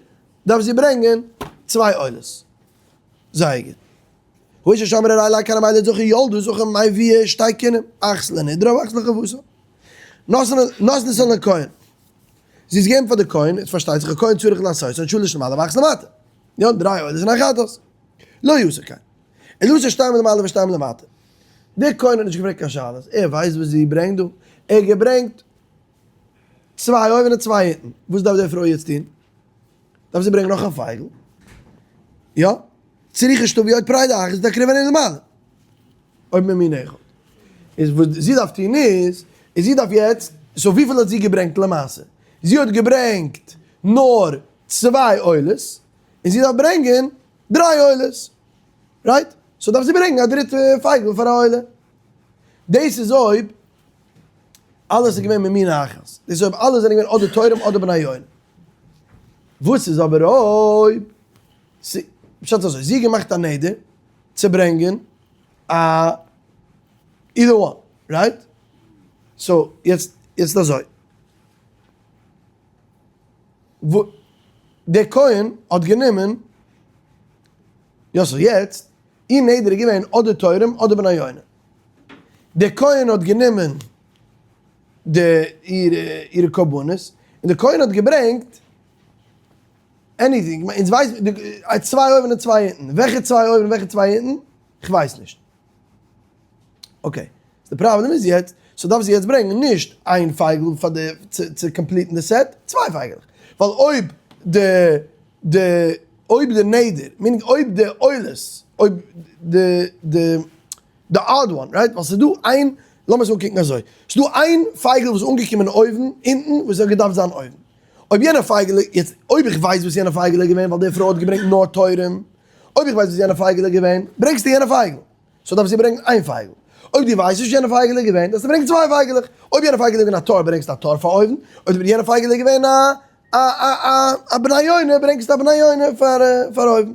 דארף זי ברענגען צוויי עולות. זייער גוט. האשה שאמרה הרי אלו הכנים האלה זכר ילדה זכר מביאה שתי כינים, אחת לנדרה ואחת לחובתה. נתנתן לכהן. זי איז געגעבן פאר די כהן, עס פארשטייט זיך א כהן צריך לעשותן שלש למעלה ואחת למטה. יא, דריי עולות און א חטאת. לא עשה כן. אלא עשה שתיים למעלה ושתיים למטה. דער כהן האט נישט געפרעגט קיין שאלות, ער ווייסט וואס זי ברענגט דא, ער האט געברענגט צוויי אויבן און צוויי אונטן, וואס דארף די פרוי יעצט טון? דארף זי ברענגען נאך א פייגל? יא, צריכה שתביא עוד פרידה אחת ותקריבנה למעלה. אויב ממין אחד. איז וואס זי דארף טון איז, איז זי דארף יעצט, so וויפיל האט זי געברענגט למעשה? זי האט געברענגט נאר צוויי עולות, און זי דארף ברענגען דריי עולות. Right? So דארף זי ברענגען א דריטע פייגל פאר א עולה. דאס איז אויב אלעס איז געווען ממין אחת. דאס איז אויב אלע זענען געווען אדער תורים אדער בני יונה. וואס איז אבער אויב, פשט אזוי, זי האט געמאכט א נדר צו ברענגען א either one, right? So יעצט יעצט אזוי. דער כהן האט גענומען, יא so יעצט, איר נדר איז געווען אדער תורים אדער בני יונה. דער כהן האט גענומען די אירע קרבנות, און דער כהן האט געברענגט anything, אונז ווייסן צוויי אויבן און צוויי אונטן, וועלכע צוויי אויבן און וועלכע צוויי אונטן? כ'ווייס נישט. Okay, די פראבלעם איז יעצט, so דארף זי יעצט ברענגען נישט איין פייגל פאר די צו complete ן די set, צוויי פייגעלעך. ווייל אויב די די אויב די נדר, meaning אויב די עולות, אויב די די די odd one, right? ווייל ס'איז דא איין, לאמיר עס אנקוקן אזוי, ס'איז דא איין פייגל וואס איז אנגעקומען אויבן, אונטן, וואס האט געדארפט זיין אויבן. אויב יענע פייגל, יעצט אויב איך ווייס וואס יענע פייגל איז געווען ווייל די פרוי האט געברענגט נאר תורים, אויב איך ווייס וואס יענע פייגל איז געווען, ברענגסטו יענע פייגל. So דארף זי ברענגען איין פייגל. אויב דו ווייסט נישט וואס יענע פייגל איז געווען, דארפסטו ברענגען צוויי פייגעלעך. אויב יענע פייגל איז געווען א תור, ברענגסטו א תור פאר אויבן. אויב יענע פייגל איז געווען א א א א א בני יונה, ברענגסטו א בני יונה פאר פאר אויבן.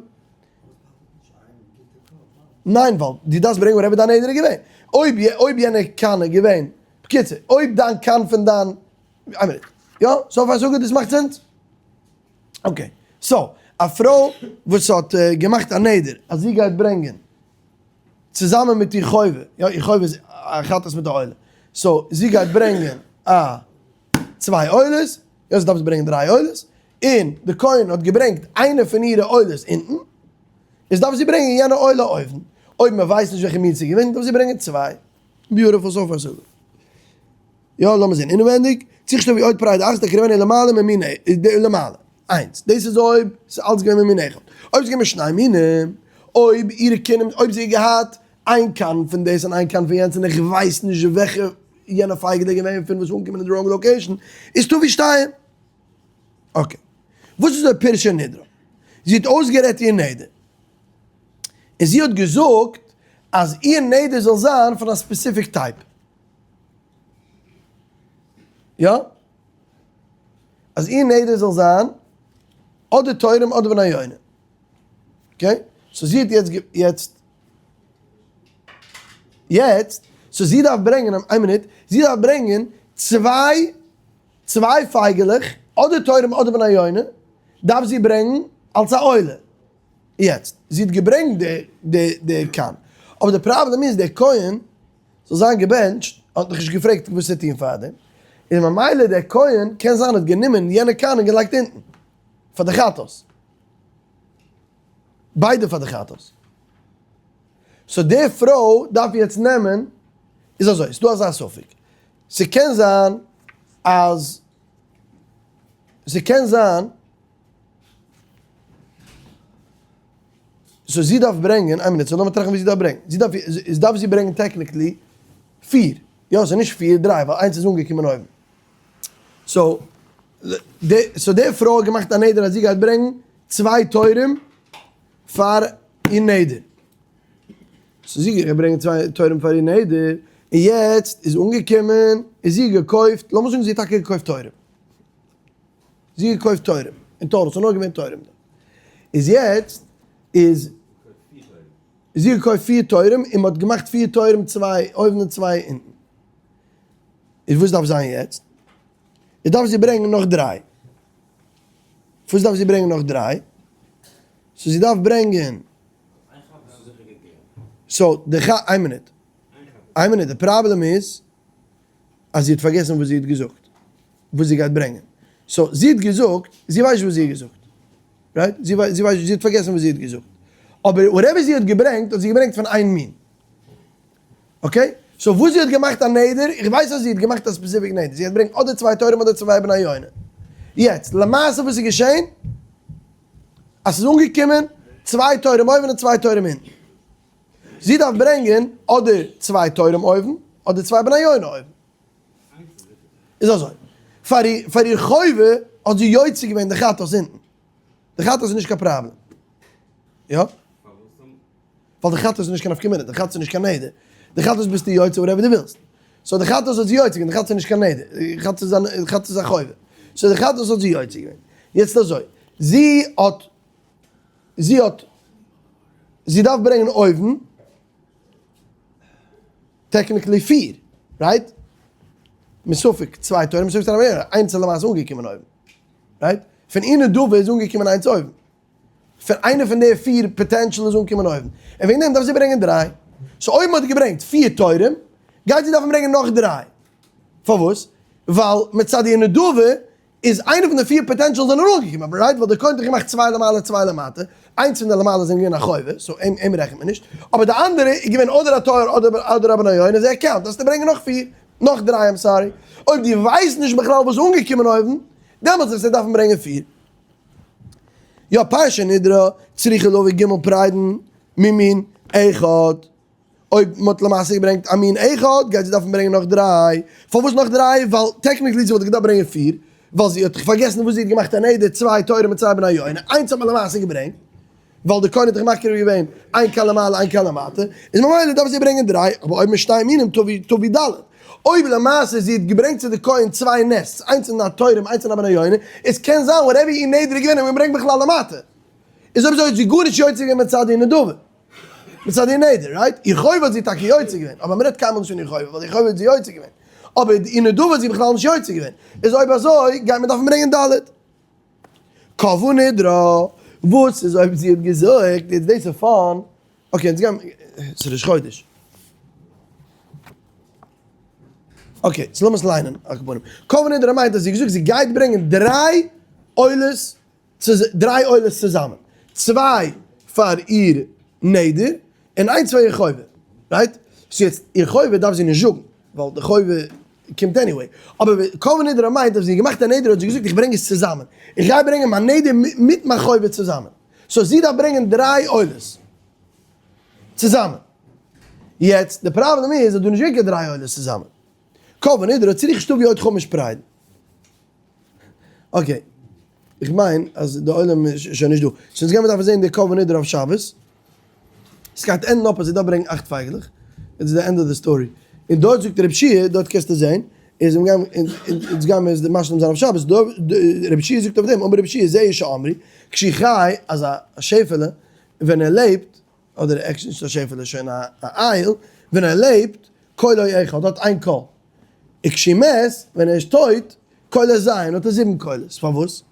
ניין, ווייל דו דארפסט ברענגען whatever דיין נדר איז געווען. אויב אויב יענע קן איז געווען, בקיצור, אויב דיין קן פון דיין, איין מינוט, יא, so far so good, דאס מאכט sense? Okay, so, א פרוי וואס האט געמאכט א נדר אז זי גייט ברענגען צוזאמען מיט איר חובה, יא איר חובה איז א חטאת מיט א עולה, so זי גייט ברענגען א צוויי עולות, יא זי דארף ברענגען דריי עולות, און די כהן האט געברענגט איינע פון אירע עולות אונטן, איז דארף זי ברענגען יענע עולה אויבן, אויב מען ווייסט נישט וועלכע מין ס'איז געווען דארף זי ברענגען צוויי. Beautiful so far so good. יא לאמיר זען אינעווענדיג, צריכה שתביא עוד פרידה אחת ותקריבנה למעלה ממין למעלה, איינס, דאס איז אויב ס'איז אלץ געווען ממין אחד, אויב ס'איז געווען משני מינים, אויב אירע כינים, אויב זי האט געהאט איין קן פון דאס און איין קן פון יענץ און איך ווייס נישט וועלכע יענע פייגל איז געווען פון וואס אנגעקומען אין די wrong location, איז תביא שתיים. Okay. וואס איז אויב פירשה נדרה? זי האט אויסגערעדט איר נדר. און זי האט געזאגט אז איר נדר זאל זיין פון א specific type. יא? אז איר נדר זאל זיין אדער תורים אדער בני יונה. Okay? So זי האט יעצט יעצט יעצט so זי דארף ברענגען איין מינוט, זי דארף ברענגען צוויי צוויי פייגעלעך אדער תורים אדער בני יונה דארף זי ברענגן אלס א עולה. יעצט זי האט געברענגט די די די קן אבער די פראבלעם איז דער כהן זאל זיין געבענטשט, האט נאך נישט געפרעגט וואס צו טון פאר דעם, און ממילא דער כהן קען זיין האט גענומען יענע קן און געלייגט אונטן פאר די חטאת, ביידע פאר די חטאת. So די פרוי דארף יעצט נעמען, איז אזוי, ס'דא אזא ספק, ס'קען זיין אז, ס'קען זיין, so זי דארף ברענגען, איין מינוט, so לאמיר טראכטן ווי זי דארף ברענגען, זי דארף, איז דארף זי ברענגען technically פיר, יא ס'איז נישט פיר, דריי, ווייל איינס איז אנגעקומען אויבן. So, די, so די פרוי האט געמאכט א נדר אז זי גייט ברענגען צוויי תורים פאר איר נדר. So זי גייט ברענגען צוויי תורים פאר איר נדר, און יעצט איז אנגעקומען, און זי האט געקויפט, לאמיר זאגן זי האט טאקע געקויפט תורים. זי האט געקויפט תורים, אין total, ס'איז נאר געווען תורים דא. איז יעצט איז זי האט געקויפט פיר תורים, און מ'האט געמאכט פיר תורים צוויי אויבן און צוויי אונטן. איז וואס דארף זיין יעצט? איז דארף זי ברענגען נאך דריי. וואס דארף זי ברענגען נאך דריי? So זי דארף ברענגען. So די ח, איין מינוט. איין מינוט, די פראבלעם איז אז זי האט פארגעסן וואס זי האט געזאגט. וואס זי גייט ברענגען. So זי האט געזאגט, זי ווייסט וואס זי האט געזאגט. Right? זי ווייסט, זי ווייסט, זי האט פארגעסן וואס זי האט געזאגט. אבער whatever זי האט געברענגט, האט זי געברענגט פון איין מין. Okay? So וואס זי האט געמאכט א נדר, איך ווייס אז זי האט געמאכט א specific נדר, זי האט געברענגט אדער צוויי תורים אדער צוויי בני יונה. יעצט, למעשה וואס איז געשען? אז ס'איז אנגעקומען צוויי תורים אויבן און צוויי תורים אונטן. זי דארף ברענגען אדער צוויי תורים אויבן, אדער צוויי בני יונה אויבן. איז אזוי, פאר איר חובה האט זי יוצא געווען די חטאת אונטן. די חטאת איז נישט קיין פראבלעם. יא? ווייל די חטאת איז נישט קיין נפקא מינה, די חטאת איז נישט קיין נדר. די חטאת ביסטו יוצא whatever דו ווילסט. So די חטאת האט זי יוצא געווען, די חטאת איז נישט קיין נדר. די חטאת איז א, די חטאת איז א חובה. So די חטאת האט זי יוצא געווען. יעצט אזוי, זי האט, זי האט, זי דארף ברענגען אויבן, technically פיר, right? מספק צוויי תורים, מספק צוויי תורים, איינס איז למעשה אנגעקומען אויבן, right? פון איר נדבה איז אנגעקומען איינס אויבן. פון איינע פון די פיר potential איז אנגעקומען אויבן, און וועגן דעם דארף זי ברענגען דריי. So אויב מ'האט געברענגט פיר תורים, גייט זי דארפן ברענגען נאך דריי. פארוואס? ווייל מצד איר נדבה איז איינע פון די פיר potential זענען אנגעקומען, right? ווייל די כהן האט דאך געמאכט צוויי למעלה צוויי למטה, איינס פון די למעלה זענען געווען א חובה, so אים אים רעכנט מען נישט, אבער די אנדערע איז געווען אדער א תור אדער א בני יונה, זיי count, דארפסטו ברענגען נאך פיר, נאך דריי, I'm sorry. אויב דו ווייסט נישט בכלל וואס איז אנגעקומען אויבן, דעמאלטס וועסטו דארפן ברענגען פיר. יא פר שנדרה צריכה להביא ג' פרדין ממין אחד, אויב מ'האט למעשה געברענגט א מין אחד גייט זי דארפן ברענגען נאך דריי, פארוואס נאך דריי? ווייל technically זי וואלט געדארפט ברענגען פיר, ווייל זי האט פארגעסן וואס זי האט געמאכט א נדר, צוויי תורים מיט צוויי בני יונה, איינס האט מען למעשה געברענגט, ווייל די כהן האט דאך מקריב געווען איין קן למעלה איין קן למטה, איז ממילא דארף זי ברענגען דריי, אבער אויב משתי מינים תביא ד'. אויב למעשה זי האט געברענגט צו די כהן צוויי nests, איינס אין א תורים איינס אין א בני יונה, עס קען זיין whatever איר נדר איז געווען האט מען געברענגט בכלל למטה. איז אויב אזוי האט זי גארנישט יוצא געווען מצד איר נדבה. מצד איר נדר, right? איר חובה האט זי טאקע יוצא געווען, אבער מ'רעדט קיינמאל נישט פון איר חובה, ווייל איר חובה האט זי יוצא געווען. אבער איר נדבה האט זי בכלל נישט יוצא געווען. איז אויב אזוי גייט מען דארפן ברענגען ד'. קבעה נדרה, וואס איז אויב זי האט געזאגט, איז דאס איז fun, okay אונז גייען, ס'איז ראש חודש. Okay, so לאמיר עס ליינען, על כל פנים. קבעה נדרה מיינט אז זי האט געזאגט זי גייט ברענגען דריי עולות, דריי עולות צוזאמען. צוויי פאר איר נדר, און איינס פאר איר חובה. Right? So יעצט, איר חובה דארף זי נישט זאגן, ווייל די חובה קומט anyway. אבער קבעה נדרה מיינט אז זי האט געמאכט א נדר האט זי געזאגט איך ברענג עס צוזאמען. איך גיי ברענגען מיין נדר מיט מיין חובה צוזאמען. So זי דארף ברענגען דריי עולות צוזאמען. יעצט די פראבלעם איז אז דא נישט געווען קיין דריי עולות צוזאמען. קבעה נדרה צריכה שתביא עוד חמש פרדין. Okay. איך מיין אז די עולם איז שוין נישט דא. So אונז גיימיר דארפן זעהן די קבעה נדרה אויף שבת. עס גייט end ן up אז זי דארף ברענגען אכט פייגלעך. It's the end of the story. און דארט זאגט רב שיע, דארט קענסטו זעהן, איז אונז גיימיר, אונז גיימיר עס משלים זיין אויף שבת. רב שיע זאגט אויף דעם, אמר רב שיע, זהו שאמרו, כשהוא חי, אז א שעפעלע, ווען ער לעבט, אדער actually נישט א שעפעלע, שוין א איל, ווען ער לעבט, קולו אחד, האט איין קול. וכשהוא מת, ווען ער איז טויט, קולו ז', האט ער זיבן קולות. פארוואס?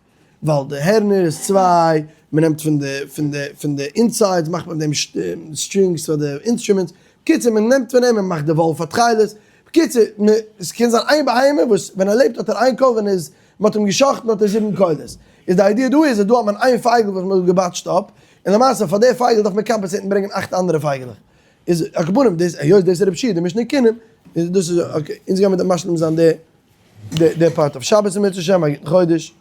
ווייל די הערנער איז צוויי, מען נעמט פון די פון די פון די insides מאכט מען דעם strings פאר די instruments, בקיצור מען נעמט פון אים מען מאכט די וואל פאר תכלת, בקיצור עס קען זיין איין בהמה וואס ווען ער לעבט האט ער איין קול ווען ער איז מען האט אים גע'שחט'ן האט ער זיבן קולות, איז די idea דא איז אז דא האט מען איין פייגל וואס מען האט געבאטשט אפ, און למעשה פאר די פייגל דארף מען compensate ן ברענגען אכט אנדערע פייגעלעך, איז על כל פנים דאס היות דאס איז רב שיע די משנה קינים, איז דאס איז okay, אונז גיימיר משלים זיין די די part אויף שבת אם ירצה השם, א גוטן חודש.